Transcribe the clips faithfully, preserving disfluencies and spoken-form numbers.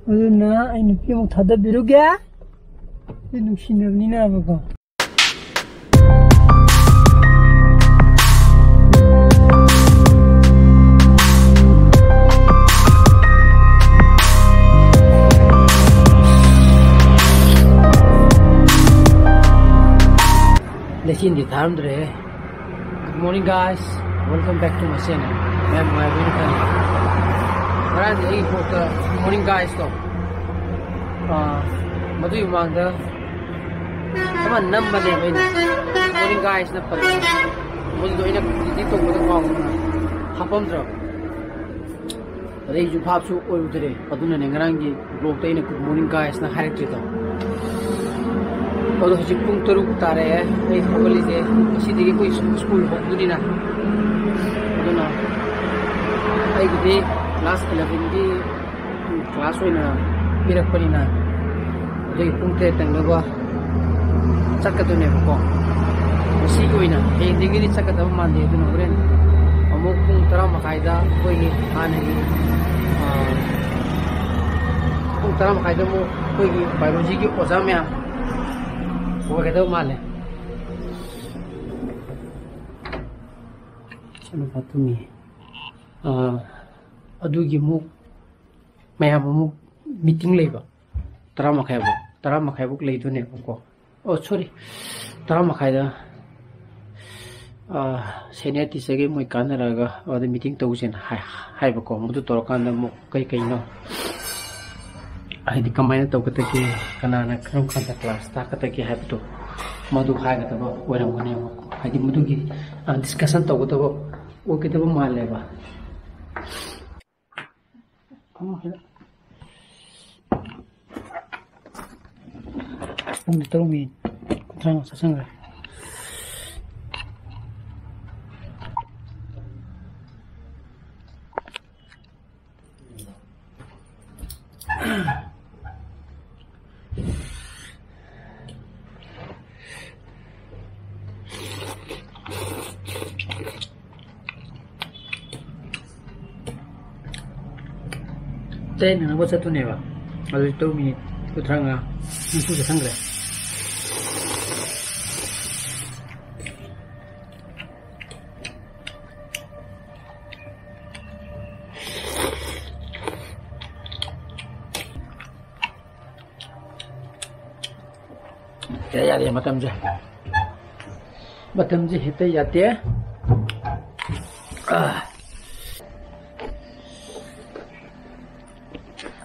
ꯑꯗꯨꯅ ꯑꯩ ꯅꯨꯄꯤ ꯑꯃꯨꯛ ꯊꯥꯗꯕꯤꯔꯨꯒꯦ꯫ ꯑꯩ ꯅꯨꯡꯁꯤꯅꯕꯅꯤꯅꯕꯀꯣ꯫ ꯂꯩꯆꯤꯟꯗꯤ ꯊꯥꯔꯝꯗ꯭ꯔꯦꯍꯦ꯫ Good morning, guys. Welcome back to my channel. ꯃꯌꯥꯝ ꯅꯨꯡꯉꯥꯏꯕꯤꯔꯤꯕ ꯈꯜꯂꯤ꯫ ꯉꯔꯥꯡꯗꯤ ꯑꯩꯒꯤ vlogꯇ good morning, guys ꯇꯣ, ꯑꯥ, ꯃꯗꯨꯒꯤ ꯃꯃꯥꯡꯗ ꯑꯃ ꯅꯝꯕꯅꯦꯕ ꯑꯩꯅ꯫ Good morning, guys ꯅ ꯄꯜꯂꯦ꯫ ꯃꯗꯨꯗꯣ ꯑꯩꯅ edit ꯇꯧꯕꯗ ꯀꯥꯎꯗꯅ ꯍꯥꯞꯄꯝꯗ꯭ꯔꯕ꯫ ꯑꯗꯩ ꯑꯩꯁꯨ ꯚꯥꯞꯁꯨ ꯑꯣꯏꯔꯨꯗ꯭ꯔꯦ꯫ ꯑꯗꯨꯅꯅꯦ ꯉꯔꯥꯡꯒꯤ vlogꯇ ꯑꯩꯅ good morning, guys ꯅ ꯍꯥꯏꯔꯛꯇ꯭ꯔꯤꯗꯣ꯫ ꯑꯗꯣ ꯍꯧꯖꯤꯛ ꯄꯨꯡ ꯇꯔꯨꯛ ꯇꯥꯔꯛꯑꯦ꯫ ꯑꯩ ꯍꯧꯒꯠꯂꯤꯁꯦ ꯉꯁꯤꯗꯒꯤ ꯑꯩꯈꯣꯏ school ꯍꯧꯗꯣꯏꯅꯤꯅ꯫ ꯑꯗꯨꯅ ꯑꯩꯒꯤꯗꯤ class elevenꯒꯤ class ꯑꯣꯏꯅ ꯄꯤꯔꯛꯄꯅꯤꯅ, ꯑꯗꯨꯒꯤ ꯄꯨꯡ ꯇꯔꯦꯠ ꯅꯪꯅꯕ ꯆꯠꯀꯗꯣꯏꯅꯦꯕꯀꯣ꯫ ꯉꯁꯤꯒꯤ ꯑꯣꯏꯅ ꯍꯌꯦꯡꯗꯒꯤꯗꯤ ꯆꯠꯀꯗꯕ ꯃꯥꯟꯗꯦ꯫ ꯑꯗꯨꯅ ꯍꯣꯔꯦꯟ ꯑꯃꯨꯛ ꯄꯨꯡ ꯇꯔꯥ ꯃꯈꯥꯏꯗ ꯑꯩꯈꯣꯏꯒꯤ ꯍꯥꯟꯅꯒꯤ, ꯑꯥ, ꯄꯨꯡ ꯇꯔꯥ ꯃꯈꯥꯏꯗ ꯑꯃꯨꯛ ꯑꯩꯈꯣꯏꯒꯤ biologyꯒꯤ ꯑꯣꯖꯥ ꯃꯌꯥꯝ ꯑꯣꯏꯒꯗꯕ ꯃꯥꯜꯂꯦ꯫ ꯏꯆꯥꯅꯨꯄꯥ ꯇꯨꯝꯃꯤ꯫ ꯑꯥ, ꯑꯗꯨꯒꯤ ꯑꯃꯨꯛ ꯃꯌꯥꯝ ꯑꯃꯨꯛ meeting ꯂꯩꯕ꯫ ꯇꯔꯥ ꯃꯈꯥꯏꯐꯥꯎ, ꯇꯔꯥ ꯃꯈꯥꯏꯐꯥꯎ ꯂꯩꯗꯣꯏꯅꯦꯕꯀꯣ꯫ ꯑꯣ, sorry, ꯇꯔꯥ ꯃꯈꯥꯏꯗ, ꯑꯥ, senior teacherꯒꯤ ꯃꯣꯏ ꯀꯥꯟꯅꯔꯛꯑꯒ ꯑꯗ meeting ꯇꯧꯁꯦꯅ ꯍꯥꯏ-, ꯍꯥꯏꯕꯀꯣ꯫ ꯃꯗꯨ ꯇꯧꯔꯀꯥꯟꯗ ꯑꯃꯨꯛ ꯀꯩ ꯀꯩꯅꯣ, ꯍꯥꯏꯗꯤ ꯀꯃꯥꯏꯅ ꯇꯧꯒꯗꯒꯦ, ꯀꯅꯥꯅ ꯀꯔꯝ ꯀꯥꯟꯗ class ꯇꯥꯛꯀꯗꯒꯦ ꯍꯥꯏꯕꯗꯣ, ꯃꯗꯨ ꯍꯥꯏꯒꯗꯕ ꯑꯣꯏꯔꯝꯒꯅꯦꯕ꯫ ꯍꯥꯏꯗꯤ ꯃꯗꯨꯒꯤ, ꯑꯥ, discussion ꯇꯧꯒꯗꯕ ꯑꯣꯏꯒꯗꯕ ꯃꯥꯜꯂꯦꯕ꯫ ꯄꯨꯡ ꯇꯔꯨꯛ minute ꯀꯨꯟꯊ꯭ꯔꯥ ꯃꯉꯥ ꯆꯠꯁꯟꯈ꯭ꯔꯦ꯫ ꯆꯩ ꯅꯪꯅꯕ ꯆꯠꯇꯣꯏꯅꯦꯕ꯫ ꯍꯧꯖꯤꯛꯇꯕꯨ ꯃꯤꯅꯤꯠ ꯀꯨꯟꯊ꯭ꯔꯥ ꯃꯉꯥ, ꯅꯤꯐꯨ ꯆꯠꯊꯪꯈ꯭ꯔꯦ꯫ ꯌꯥꯔꯦ, ꯌꯥꯔꯦ, ꯃꯇꯝꯁꯦ꯫ ꯃꯇꯝꯁꯦ ꯍꯦꯛꯇ ꯌꯥꯗꯦ꯫ ꯑꯥ꯫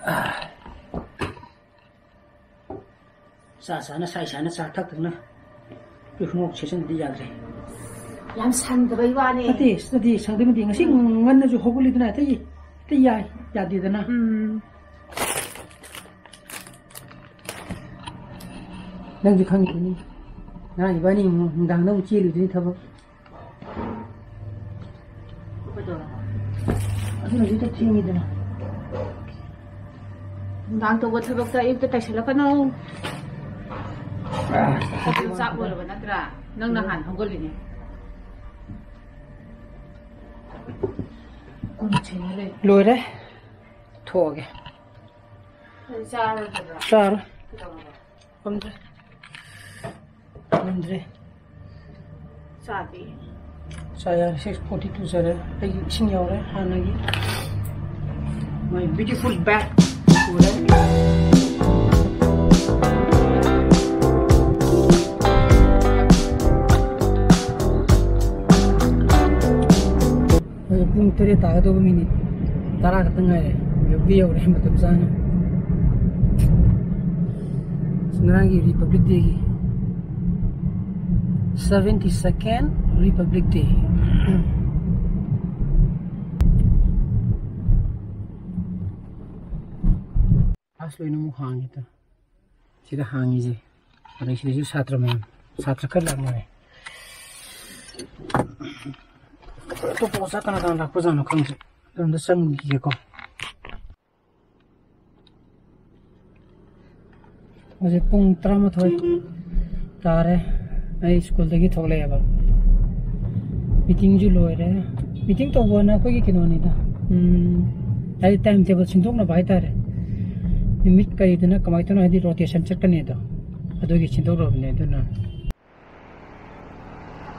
ꯑꯥ꯫ ꯆꯥ ꯆꯥꯅ, ꯁꯥꯏ ꯁꯥꯏꯅ, ꯆꯥ ꯊꯛ ꯊꯛꯅ ꯄꯤꯈꯨꯝ ꯁꯦꯠꯆꯟꯕꯗꯤ ꯌꯥꯗ꯭ꯔꯦ꯫ ꯌꯥꯝ ꯁꯪꯗꯕꯩ ꯋꯥꯅꯦ꯫ ꯅꯠꯇꯦ, ꯅꯠꯇꯦ, ꯁꯪꯗꯕꯩ ꯅꯠꯇꯦ꯫ ꯉꯁꯤ ꯉꯟꯅꯁꯨ ꯍꯧꯒꯠꯂꯤꯗꯅ, ꯑꯇꯩ, ꯑꯇꯩ ꯌꯥꯏ, ꯌꯥꯗꯦꯗꯅ꯫ ꯎꯝ꯫ ꯅꯪꯁꯨ ꯈꯪꯉꯤꯗꯨꯅꯤ, ꯉꯔꯥꯡ ꯏꯕꯥꯅꯤ ꯑꯃꯨꯛ ꯅꯨꯡꯗꯥꯡꯗ ꯑꯃꯨꯛ ꯆꯦꯜꯂꯨꯗꯨꯅꯤ ꯊꯕꯛ꯫ ꯀꯩꯗꯧꯔꯕ? ꯑꯗꯨꯅ ꯍꯧꯖꯤꯛꯇ ꯊꯦꯡꯉꯤꯗꯅ꯫ ꯅꯨꯡꯗꯥꯡ ꯇꯧꯕ ꯊꯕꯛꯇ ꯑꯌꯨꯛꯇ ꯇꯥꯏꯁꯜꯂꯛꯀꯅꯣ꯫ ꯑꯗꯨ ꯆꯥꯛ ꯂꯣꯏꯔꯕ ꯅꯠꯇ꯭ꯔꯥ? ꯅꯪ ꯅꯍꯥꯟ ꯍꯧꯒꯠꯂꯤꯅꯦ꯫ ꯀꯣꯟ ꯁꯦꯡꯅ ꯂꯩ꯫ ꯂꯣꯏꯔꯦ꯫ ꯊꯣꯛꯑꯒꯦ꯫ ꯑꯗꯨ ꯆꯥꯔꯣꯏꯗꯕ꯭ꯔꯥ? ꯆꯥꯔꯣꯏ꯫ ꯀꯩꯗꯧꯔꯕ? ꯉꯝꯗ꯭ꯔꯦ꯫ ꯉꯝꯗ꯭ꯔꯦ꯫ ꯆꯥꯗꯦ꯫ ꯆꯥ ꯌꯥꯔꯦ, six forty two ꯆꯥꯔꯦ꯫ ꯑꯩꯒꯤ ꯏꯁꯤꯡ ꯌꯥꯎꯔꯦ ꯍꯥꯟꯅꯒꯤ꯫ My beautiful bag ꯄꯨꯔꯦ꯫ ꯍꯧꯖꯤꯛ ꯄꯨꯡ ꯇꯔꯦꯠ ꯇꯥꯒꯗꯧꯕ ꯃꯤꯅꯤꯠ ꯇꯔꯥ ꯈꯛꯇ ꯉꯥꯏꯔꯦ꯫ ꯌꯧꯗꯤ ꯌꯧꯔꯦ ꯃꯇꯝ ꯆꯥꯅ꯫ ꯉꯔꯥꯡꯒꯤ Republic Day ꯒꯤ seventy second Republic Day꯫ Class ꯂꯣꯏꯅꯃꯛ ꯍꯥꯡꯉꯦ ꯇ꯫ ꯁꯤꯗ ꯍꯥꯡꯉꯤꯁꯦ꯫ ꯑꯗꯩ ꯁꯤꯗꯁꯨ ꯁꯥꯇ꯭ꯔ ꯃꯌꯥꯝ, ꯁꯥꯇ꯭ꯔ ꯈꯔ ꯂꯥꯛꯅꯔꯦ꯫ ꯑꯇꯣꯞꯄ ꯑꯣꯖꯥ ꯀꯅꯥ ꯀꯅꯥ ꯂꯥꯛꯄꯖꯥꯠꯅꯣ ꯈꯪꯗꯦ꯫ ꯑꯗꯣꯝꯗ ꯆꯪꯈꯤꯒꯦꯀꯣ꯫ ꯍꯧꯖꯤꯛ ꯄꯨꯡ ꯇꯔꯥꯃꯥꯊꯣꯏ ꯇꯥꯔꯦ꯫ ꯑꯩ ꯁ꯭ꯀꯨꯜꯗꯒꯤ ꯊꯣꯛꯂꯛꯑꯦꯕ꯫ Meeting ꯁꯨ ꯂꯣꯏꯔꯦ꯫ Meeting ꯇꯧꯕꯅ ꯑꯩꯈꯣꯏꯒꯤ ꯀꯩꯅꯣꯅꯤꯗ, ꯎꯝ, ꯍꯥꯏꯗꯤ time table ꯁꯤꯟꯗꯣꯛꯅꯕ ꯍꯥꯏꯇꯥꯔꯦ꯫ ꯅꯨꯃꯤꯠ ꯀꯔꯤꯗꯅ ꯀꯃꯥꯏꯅ ꯇꯧꯅꯣ ꯍꯥꯏꯗꯤ ꯔꯣꯇꯦꯁꯟ ꯆꯠꯀꯅꯤꯗꯣ, ꯑꯗꯨꯒꯤ ꯁꯤꯟꯗꯣꯛꯂꯕꯅꯦ꯫ ꯑꯗꯨꯅ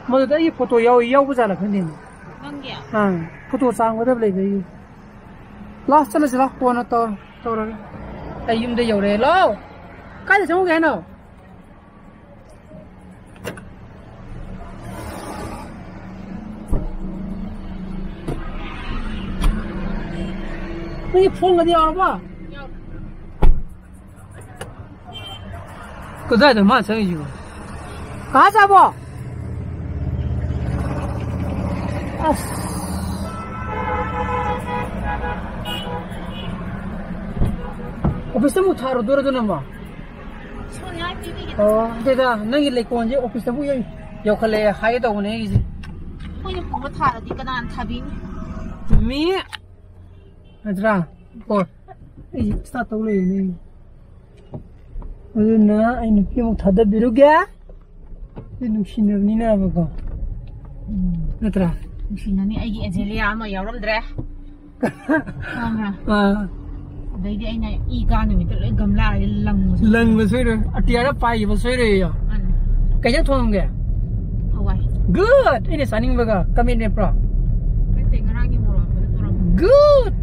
ꯃꯗꯨꯗ ꯑꯩꯒꯤ ꯐꯣꯇꯣ ꯌꯥꯎ ꯌꯥꯎꯕ ꯖꯥꯠꯂ ꯈꯪꯗꯦꯅꯦ꯫ ꯅꯪꯒꯤ? ꯑꯥ, ꯐꯣꯇꯣ ꯆꯥꯝꯒꯗꯕ ꯂꯩꯕ ꯑꯩꯒꯤ꯫ ꯂꯥꯁ ꯆꯠꯂꯁꯤ ꯂꯥꯎ, ꯀꯣꯟꯅ ꯇꯧ-, ꯇꯧꯔꯒꯦ꯫ ꯑꯩ ꯌꯨꯝꯗ ꯌꯧꯔꯦ꯫ ꯂꯥꯎ꯫ ꯀꯥꯏꯗ ꯆꯪꯉꯨꯒꯦ ꯍꯥꯏꯅꯣ? ꯅꯪꯒꯤ ꯐꯣꯟꯒꯗꯤ ꯌꯥꯎꯔꯕꯣ? ꯀꯗꯥꯏꯗ ꯃꯥ ꯆꯪꯉꯤꯁꯤꯕꯣ? ꯀꯥ ꯆꯥꯕꯣ? ꯑꯁ꯫ ꯑꯣꯐꯤꯁꯇ ꯑꯃꯨꯛ ꯊꯥꯔꯨꯗꯣꯏꯔꯣ ꯑꯗꯨꯅ ꯑꯃꯨꯛ? ꯑꯣ, ꯑꯗꯨꯗ ꯅꯪꯒꯤ ꯂꯩꯀꯣꯟꯁꯦ ꯑꯣꯐꯤꯁꯇꯕꯨ ꯌꯧ-, ꯌꯧꯈꯠꯂꯛꯑꯦ ꯍꯥꯏꯒꯦ ꯇꯧꯕꯅꯦ ꯑꯩꯒꯤꯁꯦ꯫ ꯑꯩꯈꯣꯏꯅ ꯄꯨꯕ ꯊꯥꯔꯗꯤ ꯀꯅꯥꯅ ꯊꯥꯕꯤꯅꯤ? ꯃꯤ ꯅꯠꯇ꯭ꯔꯥ? ꯀꯣ ꯑꯩꯁꯦ ꯁ꯭ꯇꯥꯔꯠ ꯇꯧ ꯂꯩꯔꯦꯅꯦ꯫ ꯑꯗꯨꯅ ꯑꯩ ꯅꯨꯄꯤ ꯑꯃꯨꯛ ꯊꯥꯗꯕꯤꯔꯨꯒꯦ꯫ ꯑꯩ ꯅꯨꯡꯁꯤꯅꯕꯅꯤꯅꯕꯀꯣ꯫ ꯎꯝ, ꯅꯠꯇ꯭ꯔꯥ? ꯅꯨꯡꯁꯤꯅꯅꯤ꯫ ꯑꯩꯒꯤ ꯑꯦꯖꯦꯂꯤꯌꯥ ꯑꯃ ꯌꯥꯎꯔꯝꯗ꯭ꯔꯦ꯫ ꯈꯪꯕ꯭ꯔꯥ? ꯑꯥ꯫ ꯑꯗꯩꯗꯤ ꯑꯩꯅ ꯏ ꯀꯥ ꯅꯨꯃꯤꯠꯇ ꯂꯣꯏ ꯒꯝꯂꯥ ꯂꯪꯕꯁꯨ꯫ ꯂꯪꯕ ꯁꯣꯏꯔꯣꯏ꯫ ꯑꯇꯤꯌꯥꯗ ꯄꯥꯏꯈꯤꯕ ꯁꯣꯏꯔꯣꯏꯌꯣ꯫ ꯃꯥꯅꯦ꯫ ꯀꯩ ꯏꯟꯖꯥꯡ ꯊꯣꯡꯉꯝꯒꯦ? ꯍꯋꯥꯏ꯫ Good! ꯑꯩꯅ ꯆꯥꯅꯤꯡꯕꯒ ꯀꯃꯦꯠ ꯃꯦꯠꯄ꯭ꯔꯣ? ꯅꯠꯇꯦ, ꯉꯔꯥꯡꯒꯤ ꯃꯣꯔꯣꯛ ꯑꯃꯦꯠꯄꯗꯣ ꯇꯧꯔꯝꯃꯣ꯫ Good!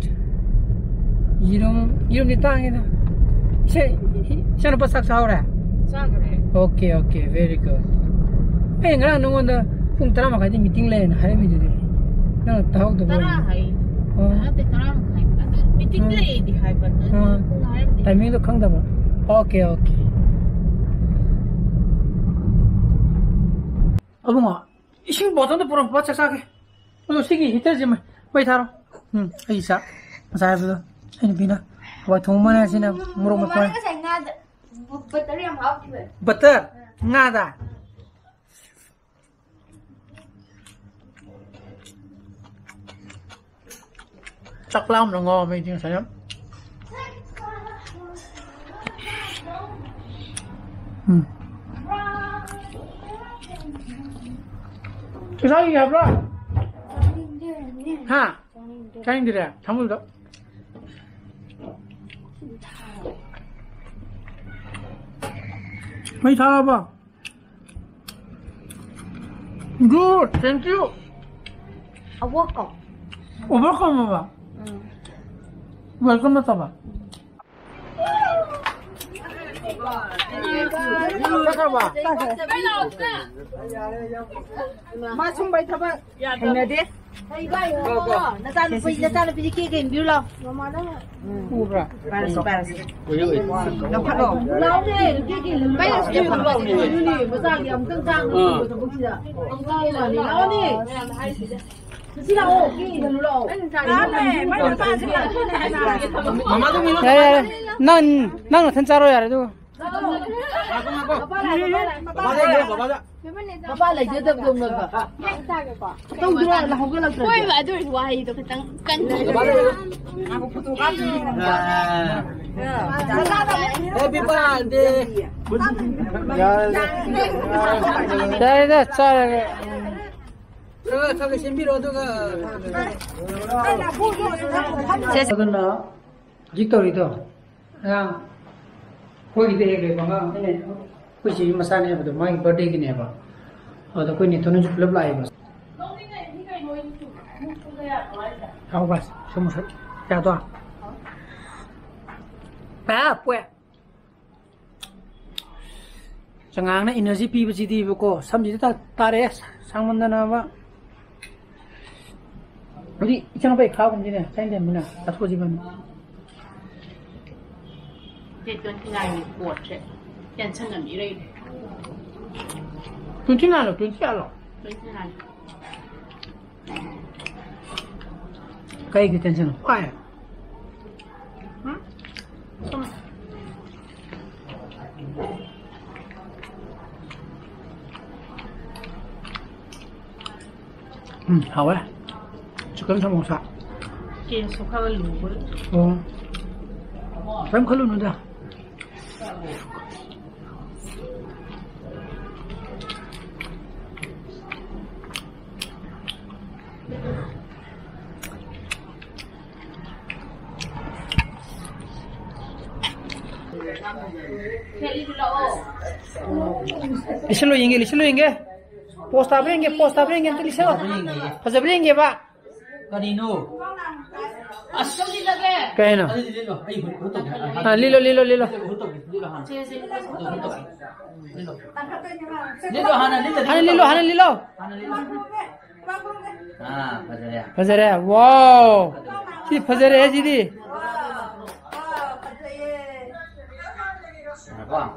ꯌꯦꯔꯨꯝ, ꯌꯦꯔꯨꯝꯗꯤ ꯇꯥꯡꯉꯤꯗ꯫ ꯏꯆꯦ, ꯏꯆꯥꯅꯨꯄꯥ ꯆꯥꯛ ꯆꯥꯍꯧꯔꯦ? ꯆꯥꯈ꯭ꯔꯦ꯫ Okay, okay, very good. ꯑꯩ ꯉꯔꯥꯡ ꯅꯉꯣꯟꯗ ꯄꯨꯡ ꯇꯔꯥ ꯃꯈꯥꯏꯗ ꯃꯤꯇꯤꯡ ꯂꯩꯌꯦꯅ ꯍꯥꯏꯔꯝꯃꯤꯗꯨꯗꯤ꯫ ꯅꯪ ꯇꯥꯍꯧꯗꯕ ꯇꯔꯥ ꯑꯣꯏꯔꯝꯅꯤ꯫ ꯍꯥꯏ꯫ ꯑꯣ꯫ ꯅꯠꯇꯦ, ꯇꯔꯥ ꯃꯈꯥꯏ꯫ ꯑꯗꯨ ꯃꯤꯇꯤꯡ ꯑꯥ꯫ ꯂꯩꯌꯦꯗꯤ ꯍꯥꯏꯕ, ꯑꯗꯨ ꯑꯥ꯫ ꯄꯨꯡ ꯍꯥꯏꯔꯝꯗꯦ꯫ ꯇꯥꯏꯃꯤꯡꯗꯣ ꯈꯪꯗꯕ꯫ Okay, okay. ꯑꯕꯨꯡꯉꯣ, ꯏꯁꯤꯡ ꯕꯣꯇꯜꯗ ꯄꯨꯔꯛꯄ, ꯆꯥꯛ ꯆꯥꯒꯦ꯫ ꯑꯗꯣ ꯁꯤꯒꯤ ꯍꯤꯇꯔꯁꯦ ꯃꯩ, ꯃꯩ ꯊꯥꯔꯣ꯫ ꯎꯝ, ꯑꯩ ꯆꯥꯛ ꯉꯁꯥꯏ ꯍꯥꯏꯕꯗꯣ, ꯑꯩ ꯅꯨꯄꯤꯅ ꯍꯋꯥꯏ ꯊꯣꯡꯕ ꯃꯅꯥꯁꯤꯅ ꯃꯣꯔꯣꯛ ꯃꯦꯠꯄ꯫ ꯃꯃꯥꯅ ꯉꯁꯥꯏ ꯉꯥꯗ ꯕ-, ꯕꯇꯔ ꯌꯥꯝ ꯍꯥꯞꯈꯤꯕꯅꯦ꯫ ꯕꯇꯔ? ꯉꯥꯗ? ꯆꯥꯛ ꯂꯥꯝꯕꯅ ꯉꯥꯎꯔꯝꯃꯦ ꯑꯩꯗꯤ ꯉꯁꯥꯏ ꯌꯥꯝ꯫ ꯎꯝ꯫ ꯆꯥꯛ ꯆꯥꯈꯤꯒꯦ ꯍꯥꯏꯕ꯭ꯔꯣ? ꯍꯥ? ꯆꯥꯅꯤꯡꯗ꯭ꯔꯦ꯫ ꯊꯝꯃꯨ ꯑꯗꯨꯗ꯫ ꯃꯩ ꯊꯥꯔꯕ? Good, thank you. ꯑ, welcome. ꯑꯣ, welcome ꯍꯥꯏꯕ? ꯎꯝ꯫ Welcome ꯅꯠꯇꯕ? ꯆꯠꯈ꯭ꯔꯕ? ꯃꯥ ꯁꯨꯝꯕꯩ ꯊꯕꯛ ꯍꯩꯅꯗꯦ꯫ ꯅꯆꯥꯅꯨꯄꯤ, ꯅꯆꯥꯅꯨꯄꯤꯗꯤ ꯀꯦꯛ ꯌꯦꯡꯕꯤꯌꯨ ꯂꯥꯎ꯫ ꯎꯕ꯭ꯔꯥ? ꯄꯥꯏꯔꯁꯤ, ꯄꯥꯏꯔꯁꯤ꯫ ꯂꯧꯈꯠꯂꯣ꯫ ꯂꯥꯎꯅꯦ, ꯀꯦꯛ ꯌꯦꯡꯕꯤꯌꯨ ꯂꯥꯎ꯫ ꯄꯥꯏꯔꯁꯤ, ꯄꯥꯏꯔꯁꯤ꯫ ꯑꯗꯨꯅꯦ, ꯃꯆꯥꯒꯤ ꯑꯃꯨꯛꯇꯪ ꯆꯥꯅꯕ ꯊꯕꯛꯁꯤꯗ꯫ ꯂꯥꯎꯅꯦ꯫ ꯉꯁꯤ ꯂꯥꯛꯑꯣ, ꯀꯦꯛ ꯌꯦꯡꯕꯤꯌꯨ ꯂꯥꯛꯑꯣ꯫ ꯌꯥꯔꯦ, ꯌꯥꯔꯦ꯫ ꯅꯪ, ꯅꯪ ꯅꯊꯟ ꯆꯥꯔꯣ ꯌꯥꯔꯦ, ꯑꯗꯨꯒ꯫ ꯃꯄꯥ ꯂꯩꯖꯗꯕꯗꯧꯅ꯫ ꯇꯧꯗ꯭ꯔꯣ? ꯍꯧꯒꯠꯂꯛꯇ꯭ꯔꯗꯤ꯫ ꯍꯣꯏꯕ, ꯑꯗꯨ ꯑꯣꯏꯔꯁꯨ ꯋꯥꯍꯩꯗꯣ ꯈꯤꯇꯪ ꯀꯟꯅ꯫ Happy birthday. ꯌꯥꯔꯦꯗ, ꯆꯥꯔꯒ꯫ ꯈꯔ ꯈꯔ ꯁꯦꯝꯕꯤꯔꯣ, ꯑꯗꯨꯒ꯫ ꯑꯗꯨꯅ ꯍꯧꯖꯤꯛ ꯇꯧꯔꯤꯗꯣ, ꯑꯉꯥꯡ ꯑꯩꯈꯣꯏꯒꯤꯗ ꯍꯦꯛ ꯂꯩꯕ ꯑꯉꯥꯡ ꯑꯩꯅ, ꯑꯩꯈꯣꯏ ꯆꯦꯒꯤ ꯃꯆꯥꯅꯦ ꯍꯥꯏꯕꯗꯣ, ꯃꯥꯒꯤ birthdayꯒꯤꯅꯦꯕ꯫ ꯑꯗꯣ ꯑꯩꯈꯣꯏ ꯅꯦꯊꯣꯟꯅꯁꯨ ꯄꯨꯂꯞ ꯂꯥꯛꯑꯦꯕ꯫ ꯍꯥꯎꯕ, ꯁꯃꯣꯁꯥ ꯆꯥꯗꯣ꯫ ꯑꯥ, ꯄꯣꯛꯑꯦ꯫ ꯆꯉꯥꯡꯅ energy ꯄꯤꯕꯁꯤꯗꯤꯕꯀꯣ, ꯁꯝꯁꯤꯗ ꯇꯥ-, ꯇꯥꯔꯛꯑꯦ, ꯁꯥꯡꯃꯟꯗꯅꯕ꯫ ꯑꯗꯨꯗꯤ ꯏꯆꯥꯅꯨꯄꯥꯒꯤ ꯈꯥꯕꯒꯨꯝꯁꯤꯅꯦ, ꯆꯥꯅꯤꯡꯗꯦ ꯃꯨꯟꯅ ꯆꯥꯊꯣꯛꯑꯁꯤ ꯏꯕꯥꯅꯤ꯫ Date twenty nineꯒꯤ ꯀꯣꯠꯁꯦ tension ꯑꯃ ꯏꯔꯩꯔꯦ꯫ Twenty nineꯂꯣ, twenty eight ꯂꯣ? Twenty nine꯫ ꯀꯩꯒꯤ tension? ꯋꯥꯏ꯫ ꯎꯝ? ꯁꯨꯝ꯫ ꯎꯝ, ꯍꯥꯎꯋꯦ꯫ Chicken samosa꯫ Tasteꯁꯨ ꯈꯔ ꯂꯨꯕ꯫ ꯑꯣ꯫ ꯀꯔꯤꯝ ꯈꯜꯂꯨꯅꯨꯗ꯫ ꯂꯤꯁꯜꯂꯣ ꯌꯦꯡꯒꯦ, ꯂꯤꯁꯜꯂꯣ ꯌꯦꯡꯒꯦ꯫ ꯄꯣꯁ ꯇꯥꯕ꯭ꯔꯥ ꯌꯦꯡꯒꯦ, ꯄꯣꯁ ꯇꯥꯕ꯭ꯔꯥ ꯌꯦꯡꯒꯦ, ꯑꯝꯇ ꯂꯤꯁꯜꯂꯣ꯫ ꯐꯖꯕ꯭ꯔꯥ ꯌꯦꯡꯒꯦ꯫ ꯐꯖꯕ꯭ꯔꯥ ꯌꯦꯡꯒꯦꯕ꯫ ꯀꯔꯤꯅꯣ? ꯑꯁ꯫ ꯀꯩ ꯍꯥꯏꯅꯣ? ꯑꯗꯨꯗꯤ ꯂꯤꯠꯂꯣ꯫ ꯑꯩ ꯍꯨꯠ-, ꯍꯨꯠ ꯇꯧꯒꯦ꯫ ꯑꯥ, ꯂꯤꯠꯂꯣ, ꯂꯤꯠꯂꯣ, ꯂꯤꯠꯂꯣ꯫ ꯍꯨꯠ ꯇꯧꯒꯦ꯫ ꯂꯤꯠꯂꯣ ꯍꯥꯟꯅ꯫ ꯁꯦ, ꯁꯦ, ꯂꯤꯠꯂꯣ꯫ ꯍꯨꯠ ꯇꯧꯒꯦ꯫ ꯂꯤꯠꯂꯣ꯫ ꯂꯤꯠꯂꯣ ꯍꯥꯟꯅ, ꯂꯤꯠꯇ ꯍꯥꯟꯅ ꯂꯤꯠꯂꯣ, ꯂꯤꯠꯂꯣ꯫ ꯍꯥꯟꯅ ꯂꯤꯠꯂꯣ꯫ ꯍꯥꯟꯅ ꯂꯤꯠꯂꯣ꯫ ꯑꯥ, ꯐꯖꯔꯦ꯫ ꯐꯖꯔꯦ꯫ ꯋꯥꯎ! ꯁꯤ ꯐꯖꯔꯦ ꯁꯤꯗꯤ꯫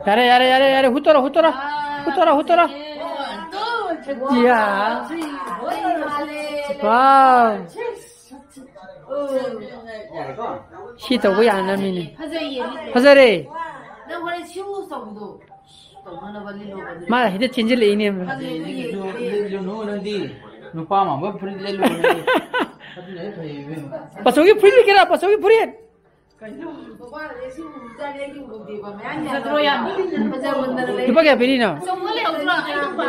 ꯌꯥꯔꯦ, ꯌꯥꯔꯦ, ꯌꯥꯔꯦ, ꯌꯥꯔꯦ꯫ ꯍꯨꯠꯇꯣꯔꯣ, ꯍꯨꯠꯇꯣꯔꯣ꯫ ꯍꯨꯠꯇꯣꯔꯣ, ꯍꯨꯠꯇꯣꯔꯣ꯫ ꯏꯌꯥ꯫ ꯋꯥꯎ꯫ ꯁꯤ ꯇꯧꯕ ꯌꯥꯅꯕꯅꯤꯅꯦ꯫ ꯐꯖꯩꯌꯦ, ꯂꯤꯠꯂꯣ꯫ ꯐꯖꯔꯦ꯫ ꯅꯪ ꯍꯣꯔꯦꯟ ꯁꯤꯎ ꯇꯧꯕꯗꯣ ꯇꯧꯅꯅꯕ ꯂꯤꯠꯂꯣꯕ ꯑꯗꯨꯗꯤ꯫ ꯃꯥ ꯍꯦꯛꯇ ꯆꯦꯟꯁꯤꯜꯂꯛꯏꯅꯦ꯫ ꯐꯖꯩꯌꯦ, ꯂꯤꯠꯂꯣ, ꯂꯤꯠꯂꯣ, ꯂꯤꯠꯂꯨꯅꯨ ꯅꯪꯗꯤ꯫ ꯅꯨꯄꯥ ꯃꯥꯟꯕ ꯐꯨꯔꯤꯠ ꯂꯤꯠꯂꯨ ꯅꯪꯗꯤ꯫ ꯑꯗꯨꯅ ꯍꯦꯛ ꯐꯩꯌꯦ ꯏꯕꯦꯝꯃ꯫ ꯄꯆꯧꯒꯤ ꯐꯨꯔꯤꯠ ꯂꯤꯠꯀꯦꯔꯥ? ꯄꯆꯧꯒꯤ ꯐꯨꯔꯤꯠ꯫ ꯀꯩꯅꯣ? ꯅꯨꯄꯥꯅꯅꯦ ꯁꯤ ꯎꯕꯖꯥꯠꯅꯤ, ꯑꯩꯗꯤ ꯎꯍꯧꯗꯦꯕ꯫ ꯃꯌꯥꯝ ꯐꯖꯗ꯭ꯔꯣ ꯌꯥꯝ? ꯐꯖꯃꯟꯗꯅ ꯂꯩ꯫ ꯂꯨꯄꯥ ꯀꯌꯥ ꯄꯤꯔꯤꯅꯣ? ꯑꯆꯧꯕ ꯂꯩꯍꯧꯗ꯭ꯔꯣ? ꯑꯩ ꯅꯨꯄꯥ꯫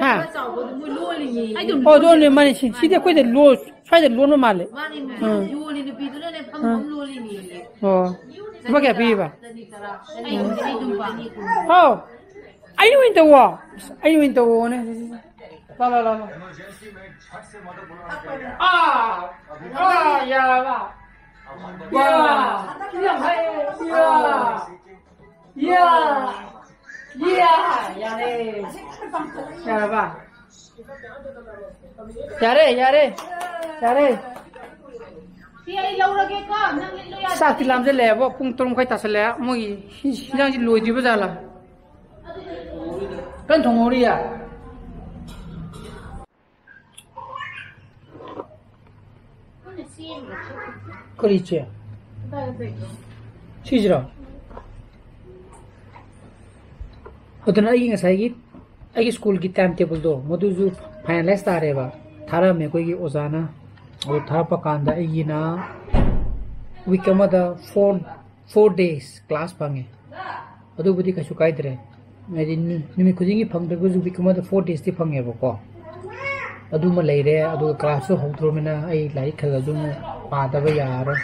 ꯍꯥ? ꯈꯔ ꯆꯥꯎꯕꯗꯣ ꯃꯣꯏ ꯂꯣꯜꯂꯤꯅꯦ꯫ ꯑꯩ ꯑꯗꯨꯝ ꯑꯣ, ꯑꯗꯨꯅꯦ ꯃꯥꯅꯦ꯫ ꯁꯤ-, ꯁꯤꯗꯤ ꯑꯩꯈꯣꯏꯗ ꯂꯣ-, ꯁ꯭ꯋꯥꯏꯗ ꯂꯣꯟꯕ ꯃꯥꯜꯂꯦ꯫ ꯃꯥꯅꯦ, ꯎꯝ꯫ ꯌꯣꯜꯂꯤ ꯅꯨꯄꯤꯗꯨꯅꯅꯦ ꯐꯝ ꯎꯝ꯫ ꯐꯝ ꯂꯣꯜꯂꯤꯅꯦ꯫ ꯑꯣ꯫ ꯂꯨꯄꯥ ꯀꯌꯥ ꯄꯤꯔꯤꯕ? ꯆꯅꯤ ꯇꯔꯥ꯫ ꯑꯩ ꯑꯗꯨꯝ ꯄꯥꯝꯃꯤ꯫ ꯍꯥꯎ꯫ ꯑꯩꯅ ꯑꯣꯏꯅ ꯇꯧꯋꯣ꯫ ꯑꯁ, ꯑꯩꯅ ꯑꯣꯏꯅ ꯇꯧꯋꯣꯅꯦ꯫ ꯂꯥ, ꯂꯥ, ꯂꯥ, ꯂꯥ꯫ ꯑꯥ! ꯑꯥ, ꯌꯥꯔꯕ? ꯌꯥ! ꯌꯥꯝ ꯍꯩ! ꯌꯥ! ꯌꯥ! ꯌꯥ! ꯌꯥꯔꯦ꯫ ꯌꯥꯔꯕ? ꯌꯥꯔꯦ, ꯌꯥꯔꯦ, ꯌꯥꯔꯦ꯫ ꯁꯤ ꯑꯩ ꯂꯧꯔꯒꯦꯀꯣ, ꯅꯪ ꯂꯤꯠꯂꯨ ꯌꯥꯗ꯭ꯔꯗꯤ꯫ ꯆꯥꯛꯇꯤ ꯂꯥꯝꯁꯤꯜꯂꯛꯑꯦꯕꯣ, ꯄꯨꯡ ꯇꯔꯨꯛ ꯃꯈꯥꯏ ꯇꯥꯁꯜꯂꯛꯑꯦ꯫ ꯃꯣꯏꯒꯤ ꯍꯤꯟꯖꯥꯡꯁꯤ ꯂꯣꯏꯗ꯭ꯔꯤꯕ ꯖꯥꯠꯂꯥ? ꯀꯟꯅ ꯊꯣꯡꯍꯧꯔꯤꯌꯦ꯫ ꯀꯔꯤ ꯏꯆꯦ? ꯁꯤꯁꯤꯔꯣ? ꯑꯗꯨꯅ ꯑꯩꯒꯤ ꯉꯁꯥꯏꯒꯤ ꯑꯩꯒꯤ ꯁ꯭ꯀꯨꯜꯒꯤ time tableꯗꯣ ꯃꯗꯨꯁꯨ finalize ꯇꯥꯔꯦꯕ, ꯊꯥꯔꯛꯑꯝꯃꯦ ꯑꯩꯈꯣꯏꯒꯤ ꯑꯣꯖꯥꯅ꯫ ꯑꯗꯨ ꯊꯥꯔꯛꯄ ꯀꯥꯟꯗ ꯑꯩꯒꯤꯅ week ꯑꯃꯗ four, four days class ꯐꯪꯉꯦ꯫ ꯑꯗꯨꯕꯨꯗꯤ ꯀꯩꯁꯨ ꯀꯥꯏꯗ꯭ꯔꯦ, ꯍꯥꯏꯗꯤ ꯅꯨ-, ꯅꯨꯃꯤꯠ ꯈꯨꯗꯤꯡꯒꯤ ꯐꯪꯗ꯭ꯔꯒꯁꯨ week ꯑꯃꯗ four daysꯇꯤ ꯐꯪꯉꯦꯕꯀꯣ꯫ ꯑꯗꯨꯃ ꯂꯩꯔꯦ, ꯑꯗꯨꯒ classꯁꯨ ꯍꯧꯗ꯭ꯔꯣꯃꯤꯅ ꯑꯩ ꯂꯥꯏꯔꯤꯛ ꯈꯔ ꯈꯔꯁꯨ ꯑꯃꯨꯛ ꯄꯥꯗꯕ ꯌꯥꯔꯔꯣꯏ꯫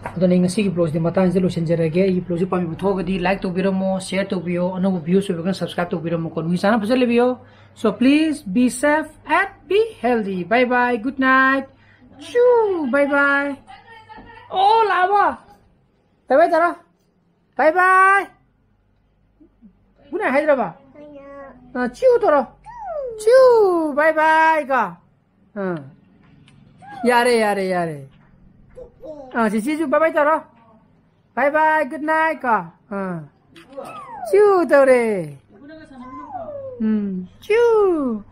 ꯑꯗꯨꯅ ꯑꯩ ꯉꯁꯤꯒꯤ vlogꯁꯤꯗꯤ ꯃꯇꯥꯡꯁꯤꯗ ꯂꯣꯏꯁꯤꯟꯖꯔꯒꯦ꯫ ꯑꯩꯒꯤ vlogꯁꯤ ꯄꯥꯝꯕꯤꯕ ꯊꯣꯛꯑꯒꯗꯤ like ꯇꯧꯕꯤꯔꯝꯃꯣ, share ꯇꯧꯕꯤꯌꯣ, ꯑꯅꯧꯕ views ꯑꯣꯏꯕꯒꯅ subscribe ꯇꯧꯕꯤꯔꯝꯃꯣꯀꯣ꯫ ꯅꯨꯃꯤꯠ ꯆꯥꯅ ꯐꯖꯅ ꯂꯩꯕꯤꯌꯣ꯫ So please be safe and be healthy. Bye bye. Good night. Choo. Bye bye. ꯑꯣ, ꯂꯥꯛꯑꯕꯣ? Bye bye ꯇꯧꯔꯣ. Bye bye. Good night ꯍꯥꯏꯗ꯭ꯔꯕ? ꯑ, ꯆꯤꯎ ꯇꯧꯔꯣ. ꯆꯤꯎ. Bye bye ꯀꯣ꯫ ꯑ. ꯌꯥꯔꯦ, ꯌꯥꯔꯦ, ꯌꯥꯔꯦ꯫ ꯑ, ꯆꯤꯆꯤꯁꯨ bye bye ꯇꯧꯔꯣ꯫ Bye bye, good night ꯀꯣ꯫ ꯑ. ꯆꯤꯎ ꯇꯧꯔꯦ꯫ ꯎꯝ. ꯆꯤꯎ.